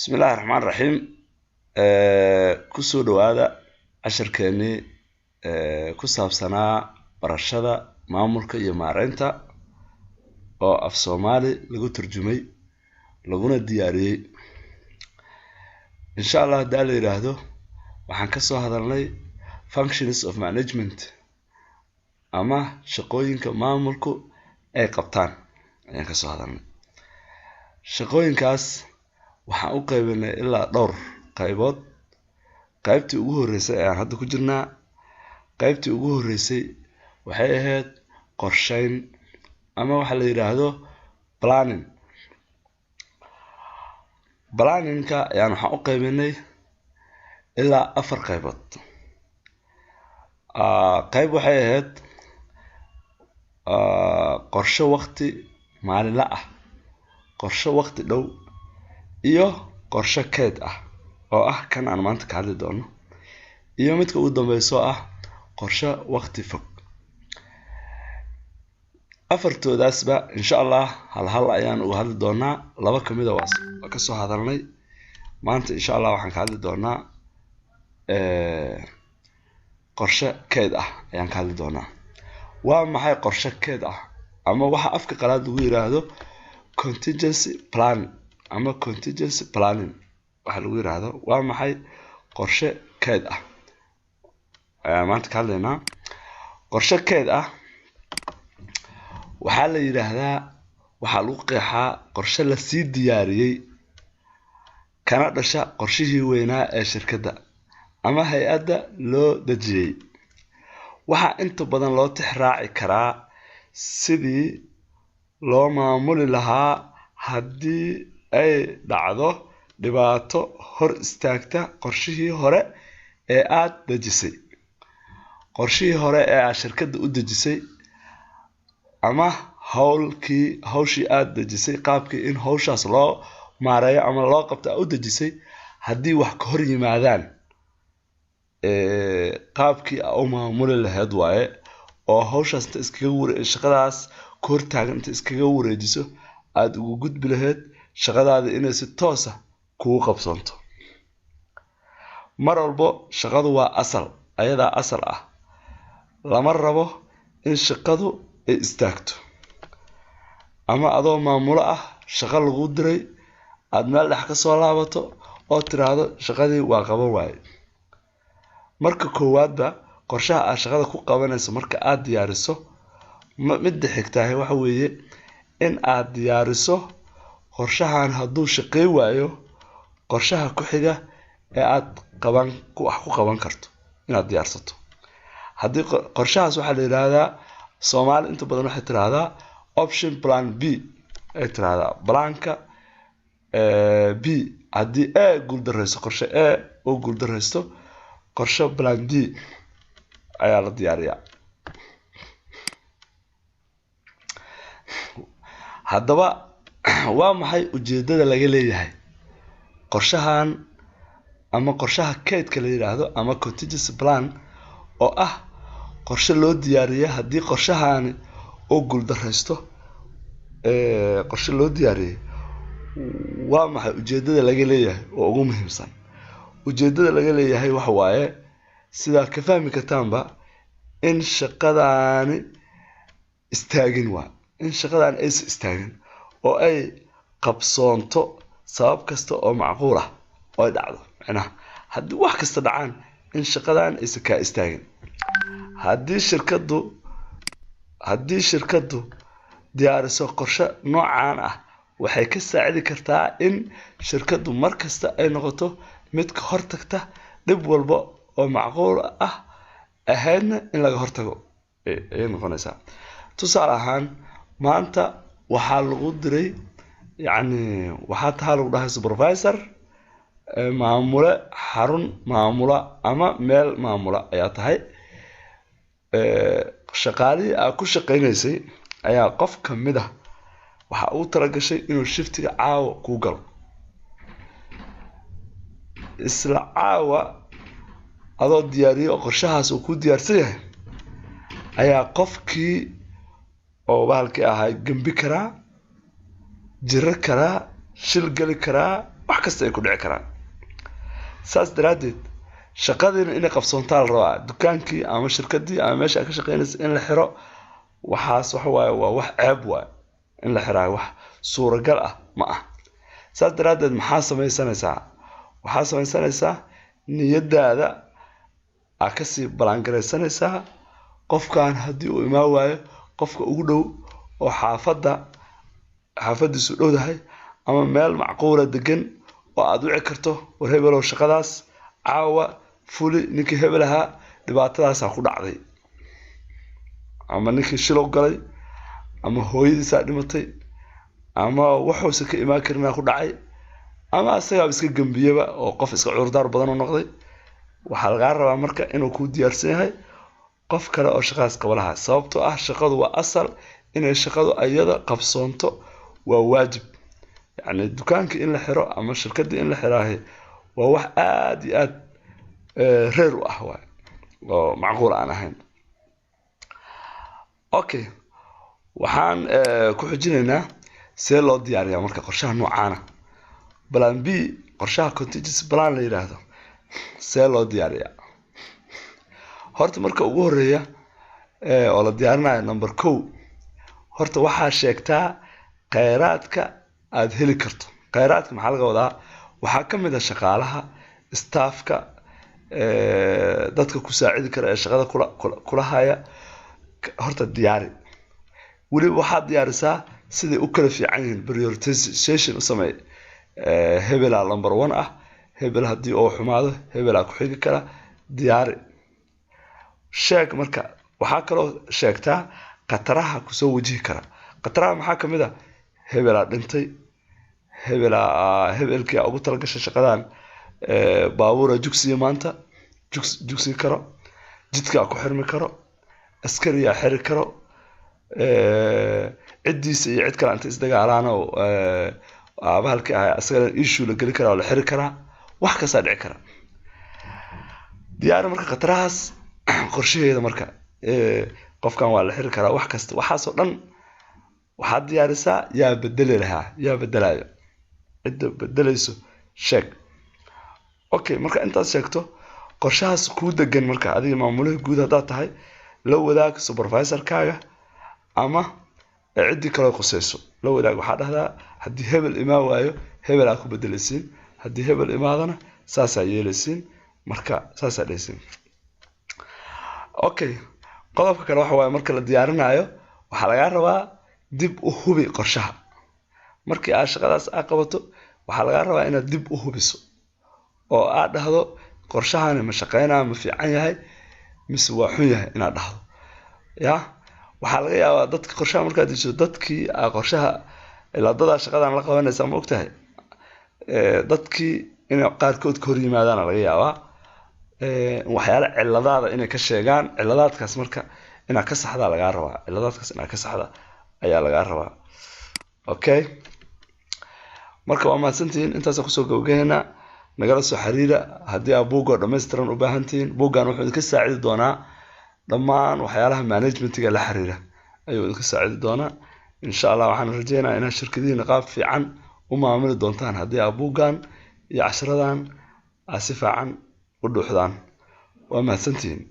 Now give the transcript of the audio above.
Bismillahi raxmaan raxiim. Kusoo dhawaada casharkeenii ku saabsanaa barashada maamulka iyo maareynta oo af Soomaali lagu turjumay laguna diyaariyey. Insha Allah haddaa la yidhaahdo, waxaan kasoo hadalnay functions of management ama shaqooyinka maamulku ay qabtaan ayaan kasoo hadalnay. Shaqooyinkaas waxaan u qaybinay ilaa dhowr qaybood. Qaybtii ugu horreysay ayaan hadda ku jirnaa. Qaybtii ugu horreysay waxay ahayd qorsheyn ama waxa la yidhaahdo planning. Planningka ayaan waxaan u qaybinay ilaa afar qaybood. Qayb waxay ahayd qorshe waqti maalinle ah, qorshe waqti dhow iyo qorshe keyd ah oo ah kan aan maanta ka hadli doono, iyo midka ugu dambeyso ah qorshe waqti fog. Afartoodaasba insha Allah hal hal ayaan uga hadli doonaa. Laba kamid a waa kasoo hadalnay. Maanta insha Allah waxaan ka hadli doonaa qorshe keyd ah ayaan ka hadli doonaa. Waa maxay qorshe keyd ah ama waxa afka qalaad lagu yiraahdo contingency plan ama contingency planning waxa lagu yiraahdo? Waa maxay qorshe keyd ah ayaan maanta ka hadlaynaa. Qorshe keyd ah waxaa la yidhaahdaa, waxaa lagu qeexaa qorshe lasii diyaariyey kana dhasha qorshihii weynaa ee shirkadda ama hay-adda loo dejiyey. Waxaa inta badan loo tix raaci karaa sidii loo maamuli lahaa haddii ay dhacdo dhibaato hor istaagta qorshihii hore ee aada dejisay. Qorshihii hore ee aad shirkadda u dejisay ama howlkii hawshii aada dejisay, qaabkii in hawshaas loo maareeyo ama loo qabto aad u dejisay, haddii wax ka hor yimaadaan, qaabkii aa u maamuli lahayd waaye oo hawshaas inta iskaga ware shaqadaas ka hortaagan inta iskaga wareejiso aada ugu gudbi lahayd shaqadaada inay si toosa kugu qabsanto. Mar walbo shaqadu waa asal, ayadaa asal ah. Lama rabo in shaqadu ay istaagto ama adoo maamulo ah shaqo lagu diray aada meel dhex ka soo laabato oo tiraahdo shaqadii waa qaban waaye. Marka koowaadba qorshaha aad shaqada ku qabanayso marka aada diyaariso, midda xigtahay waxa weeye in aad diyaariso qorshahan hadduu shaqey waayo qorshaha ku xiga ee aad qaban wax ku qaban karto inaad diyaarsato. Haddii qorshahaas waxaa la yidhaahdaa, Soomaali inta badan waxay tiraahdaa option plan B ay tiraahdaa, planka B. Haddii A guuldareyso, qorshe A oo guuldareysto, qorshe plan B ayaa la diyaariyaa. Haddaba waa maxay ujeedada laga leeyahay qorshahan ama qorshaha keydka la yidhaahdo ama contingency plan oo ah qorshe loo diyaariyay haddii qorshahani uu guuldareysto? Qorshe loo diyaariyey waa maxay ujeedada laga leeyahay oo ugu muhiimsan? Ujeedada laga leeyahay waxa waaye, sidaad ka fahmi kartaanba, in shaqadaani istaagin, waa in shaqadaani aysan istaagin oo ay qabsoonto sabab kasta oo macquul ah oo ay dhacdo. Macnaha haddii wax kasta dhacaan, in shaqadan aysan kaa istaagin. Haddii shirkaddu diyaariso qorshe noocaan ah, waxay ka saacidi kartaa in shirkaddu mar kasta ay noqoto mid ka hortagta dhib walba oo macquul ah ahaydna in laga hortago ayay noqonaysaa. Tusaale ahaan, maanta waxaa lagu diray, yacni waxaa tahaa lagu dhahay supervisor, maamule xarun maamula ama meel maamula ayaa tahay. Shaqaalihii aad ku shaqeynaysay ayaa qof kamid ah waxa uu talagashay inuu shiftiga caawa kuu galo. Isla caawa adoo diyaariyey oo qorshahaas uu ku diyaarsan yahay ayaa qofkii oo bahalkii ahaa gembi karaa, jiro karaa, shil geli karaa, Wax kasta ay ku dhici karaan. Saas daraaddeed shaqadiina inay qabsoontaa la rabaa. Dukaankii ama shirkadii ama meesha aad ka shaqeynaysa in la xiro, waxaas waxa waaye waa wax ceeb waaye. In la xiraayo wax suuragal ah ma ah. Saas daraaddeed maxaa samaysanaysaa? Waxaa samaysanaysaa niyadaada aa kasii ballaangaraysanaysaa. Qofkan haddii uu imaan waayo, qofka ugu dhow oo xaafadda xaafaddiisu dhowdahay ama meel macquula degan oo aada wici karto: "War hebelow, shaqadaas caawa fuli, ninkii hebel ahaa dhibaatadaasaa ku dhacday, ama ninkii shilow galay, ama hooyadiisaa dhimatay, ama wuxuusa ka imaan karinaa ku dhacay, ama asagaaba iska gembiyaba oo qof iska cudurdaar badan u noqday." Waxaa lagaa rabaa marka inuu kuu diyaarsan yahay qof kale oo shaqadaas qaba lahaa, sababtoo ah shaqadu waa asal. Inay shaqadu ayada qabsoonto waa waajib. Yacni dukaanka in la xiro ama shirkadii in la xiraahi waa wax aada iyo aada reer u ah waay oo macquul aan ahayn. Okay, waxaan ku xijinaynaa see loo diyaariyaa marka qorshaha noocaana, plan B, qorshaha contingency plan la yidhaahdo. See loo diyaariyaa? Horta marka ugu horeeya oo la diyaarinayo, number 1, horta waxaa sheegtaa kheyraadka aada heli karto. Kheyraadka maxaa laga wadaa? Waxaa ka mid ah shaqaalaha, staffka, dadka ku saacidi kara ee shaqada kula haya. Horta diyaari. Weliba waxaad diyaarisaa siday u kala fiican yihiin. Prioritization u sameey. Hebelaa number one ah, hebel haddii uu xumaado hebelaa ku xigi kara. Diyaari, sheeg. Marka waxaa kaloo sheegtaa khataraha kusoo wajihi kara. Khataraha maxaa kamid ah? Hebelaa dhintay, hebelaa, hebelkii aa ugu talagashay shaqadan baabuura jugsiya maanta jugsi karo, jidkaa ku xirmi karo, askariyaa xiri karo, ciddiisa iyo cid kale inta isdagaalaana bahalkii ahaa isagana issue la geli karaa oo la xiri karaa. Wax kastaa dhici kara. Diyaari marka khatarahaas qorshaheeda. Marka qofkan waa la xiri karaa, wax kasta, waxaasoo dhan waxaad diyaarisaa yaa bedeli lahaa, yaa bedelayo, cidda bedelayso sheeg. Okay, marka intaad sheegto qorshahaas kuu degan, marka adiga maamulaha guud haddaad tahay, la wadaag supervisorkaaga ama ciddii kaloo quseyso la wadaag. Waxaa dhahdaa: "Haddii hebel imaan waayo, hebel aa ku bedelaysiin. Haddii hebel imaadana, saasaa yeelaysiin." Marka saasaa dhehaysiin. Okay, qodobka kale waxa waaye, marka la diyaarinayo waxaa lagaa rabaa dib u hubi qorshaha. Markii aad shaqadaas aad qabato, waxaa lagaa rabaa inaad dib u hubiso oo aad dhahdo: "Qorshahani ma shaqeynaa? Ma fiican yahay mise waa xun yahay?" inaad dhahdo. Ya, waxaa laga yaabaa dadka qorshaha markaad dejiso, dadkii aa qorshaha ilaa dadaa shaqadan la qabanaysaa, ma ogtahay, dadkii inay qaarkood ka hor yimaadaana laga yaabaa, waxyaala ciladaada inay ka sheegaan. Ciladaadkaas marka inaad ka saxdaa lagaa rabaa. Ciladaadkaas inaad ka saxda ayaa lagaa rabaa. Okay, marka waa mahadsantihiin. Intaasaan kusoo gabagaheynaa. Nagala soo xiriira haddii aad buugga oo dhammaystiran u baahan tihiin. Buuggan wuxuu idinka saacidi doonaa dhammaan waxyaalaha managementiga la xiriira ayuu idinka saacidi doonaa, insha Allah. Waxaan rajeynayaa inaad shirkadihiina qaab fiican u maamuli doontaan haddii aad buuggan iyo cashiradan aad si fiican u dhuuxdaan. Waa mahadsantihiin.